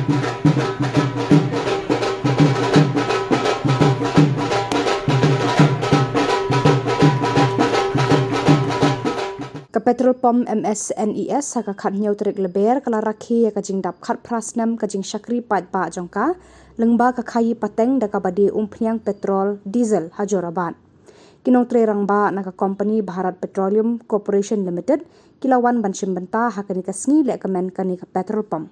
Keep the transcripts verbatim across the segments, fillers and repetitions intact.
Ka petrol pump M S N E S ha ka khathynñiew tarik Lber ka la rakhe ïa ka jingdap khatphra snem ka jingshakri paidbah jong ka, lyngba ka khaïi pateng da kaba die umphniang petrol, diesel ha Jorabat. Ki nongtrei rangbah na ka kompani Bharat Petroleum Corporation Limited ki la wan ban shim bynta ha kane ka sngi lehkmen kane ka petrol pump.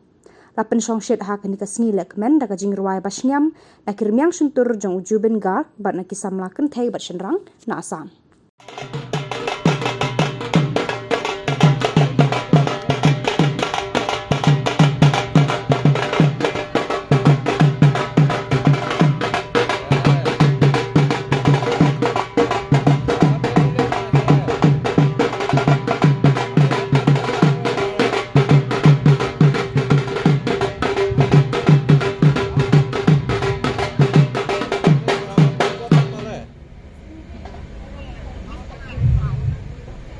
La pynshongshit ha kane ka sngi lehkmen da ka jingrwai ba shngiam na ki rmiang shyntur jong u Zubeen Garg bad na ki samla kynthei bad shynrang na Assam.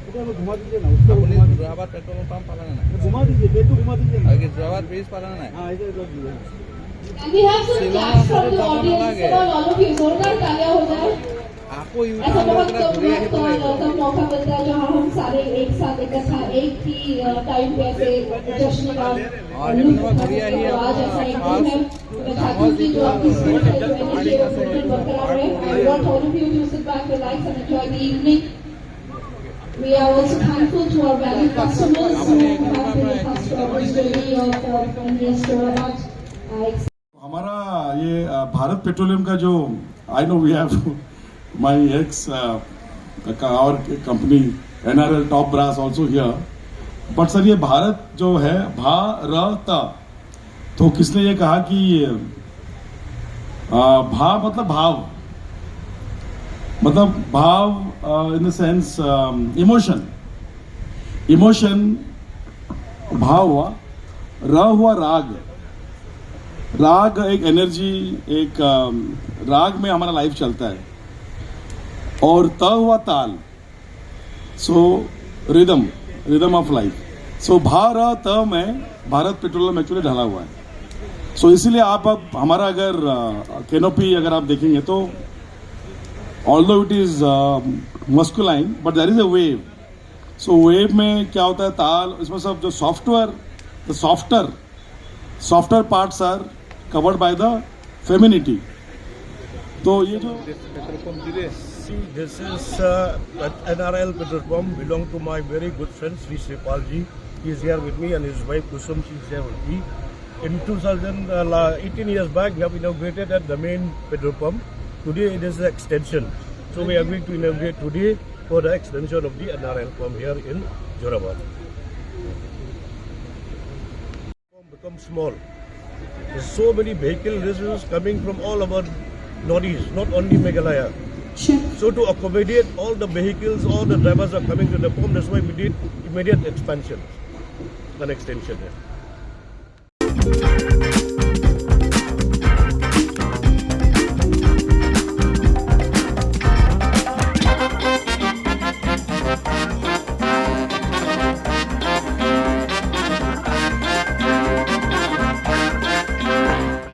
इधर वो घुमा दीजिए ना, उसको अपने घुमा दीजिए। जोराबाद पेट्रोल पंप पालन है। घुमा दीजिए, पेट्रोल घुमा दीजिए ना। आगे जोराबाद ब्रिज पालन है। हाँ, इधर, इधर दीजिए। Can we have some claps from the audience? Come on, all of you, जोरदार तालियां हो जाए। आपको यू ऐसा बहुत कम, बहुत कम मौका मिलता है जहाँ हम सारे एक साथ इकट्ठा एक ही, अ, टाइम पे ऐसे जश्न का लुत्फ उठा सकते हैं। और आज ऐसा एक दिन है। मैं चाहती हूँ कि जो आपकी स्पोर्ट्स है, जो एनर्जी है, वो बिल्कुल बरकरार रहे। I want all of you to sit back, relax and enjoy the evening. We are also thankful to our valued customers who have been with us throughout this journey of, uh, N E S Jorabat. Uh, हमारा ये, अ, भारत पेट्रोलियम का जो, I know we have my ex, अ, का, our company N R L top brass also here, but सर, ये भारत जो है, भारत, तो किसने ये कहा कि, अ, भा मतलब भाव, मतलब भाव, अ, in the sense, अम, emotion, emotion, भा हुआ, र हुआ राग। राग एक एनर्जी, एक, अम, राग में हमारा लाइफ चलता है। और त हुआ ताल, so rhythm, rhythm of life। So भा र त में भारत पेट्रोलियम एक्चुअली ढला हुआ है। So इसीलिए आप, अब हमारा अगर, अ, कैनोपी अगर आप देखेंगे तो, although it is, अ, masculine, but there is a wave। So वेव में क्या होता है, ताल, इसमें सब जो सॉफ्टवेयर, the softer, softer parts are covered by the femininity। तो ये जो See, this is, uh, at N R L petrol pump, belong to my very good friend Sri Sripal ji. He is here with me and his wife Kusum, she is here with me. In two thousand, uh, la-, eighteen years back, we have inaugurated at the main petrol pump. Today it is the extension. So we are going to inaugurate today for the extension of the N R L pump here in Jorabat. Become small. There's so many vehicle registrations coming from all over Northeast, not only Meghalaya. Sure. So to accommodate all the vehicles, all the drivers are coming to the pump, that's why we did immediate expansion and extension here.